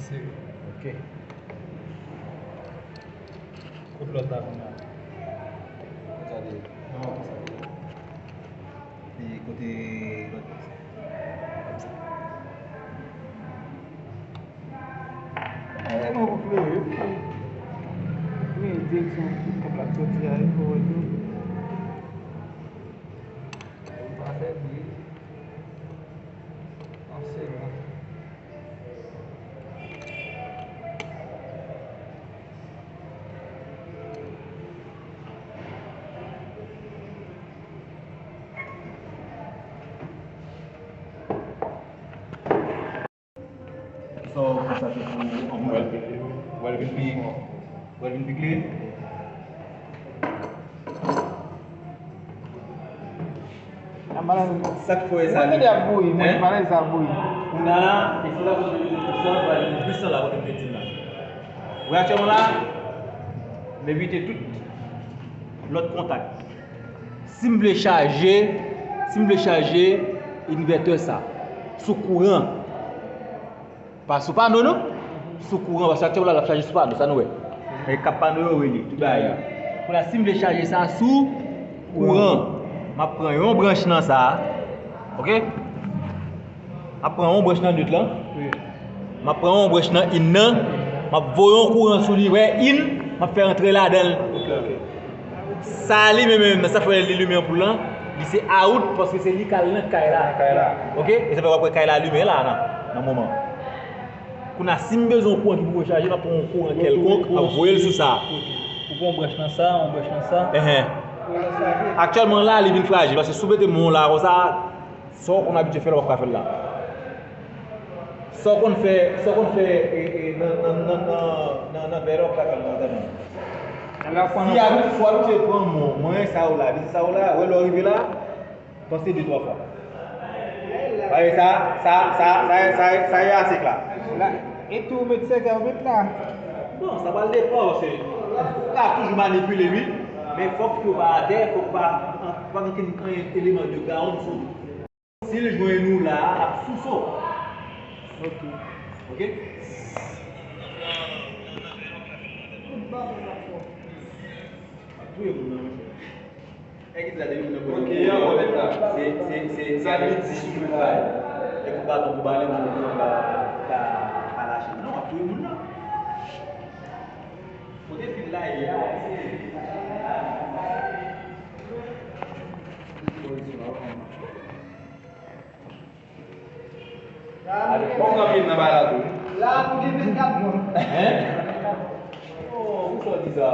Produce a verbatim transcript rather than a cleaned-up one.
Sere. Ok. Kot lòt la kounye a? Sa de. Non, sa de. E kote lòt? E mwen pou klere. Wi, direksyon kòb la soti a, wi, pou wè tou. Li pa fè bri. An se bon. Sa w konstate pou anvlòp? Wè l vin pi, wè l vin pi klere? Sa k fè sa? Mwen tande ap bouyi, mwen tande sa ap bouyi. Kounye a la, e fò la pou sa va vin plis la kote m te di la. Wè aktyèlman la, m evite tout lòt kontak. Si m vle chaje, si m vle chaje envètè sa sou kouran, pa sou pano non, sou kouran, paske aktyèlman la l ap chaje sou pano, sa nou wè. E kap pano yo rele, tout bagay yo. Kounye a, si m vle chaje sa sou kouran, m ap pran yon branch nan sa, ok? M ap pran yon branch nan nèt lan. Wi. M ap pran yon branch nan in nan. M ap voye yon kouran sou li, wè, in, m ap fè rantre ladan l. Ok, ok. Sa li menm, menm nan sa fè li limen anpoul lan, li se out, paske se li k al nan kay la. Kay la. Ok? E sa fè w ap wè kay la limen la, nan, nan moman. Kounye a, si m bezwen yon kouran ki pou rechaje, m ap pran yon kouran kèlkonk, m ap voye l sou sa. Ok. Ou pran yon branch nan sa, yon branch nan sa. Enhen. Aktyèlman la, li vin frajil, paske si w mete men w la konsa, sa w konn abitye fè l, w ap ka fè l la. Sa w konn fè, sa w konn fè, e, e, nan, nan, nan vè la, w ap ka fè l nan zòn nan. Si w abitye, si w abitye pran mwen, mwen, sa w la, vin sa w la, wè lè w rive la, panse de twa fwa. Paske sa, sa, sa, sa, sa, sa e ase kla. La, e tou ou met sèkèy ou met la. Bon, sa pral depann, paske ou ka toujou manipile, wi, men fòk yo pa atè, fòk pa, pa gen okenn eleman de gawonn sou li. Si l jwenn ou la, l ap souse w. Ok. Ok? Ap touye moun nan, monchè. Nèg ki di la depi moun nan pran yon kouran, se, se, se, se sa li di sou tout bagay. Epi baton pou bale, moun nan pa, pa, pa lache. Non, ap touye moun nan. Kote fil la ye a, se Bon, kanpe nan bagay la tou. La pou gen vennkat mwa. Hein? Oh, pou sa w di sa?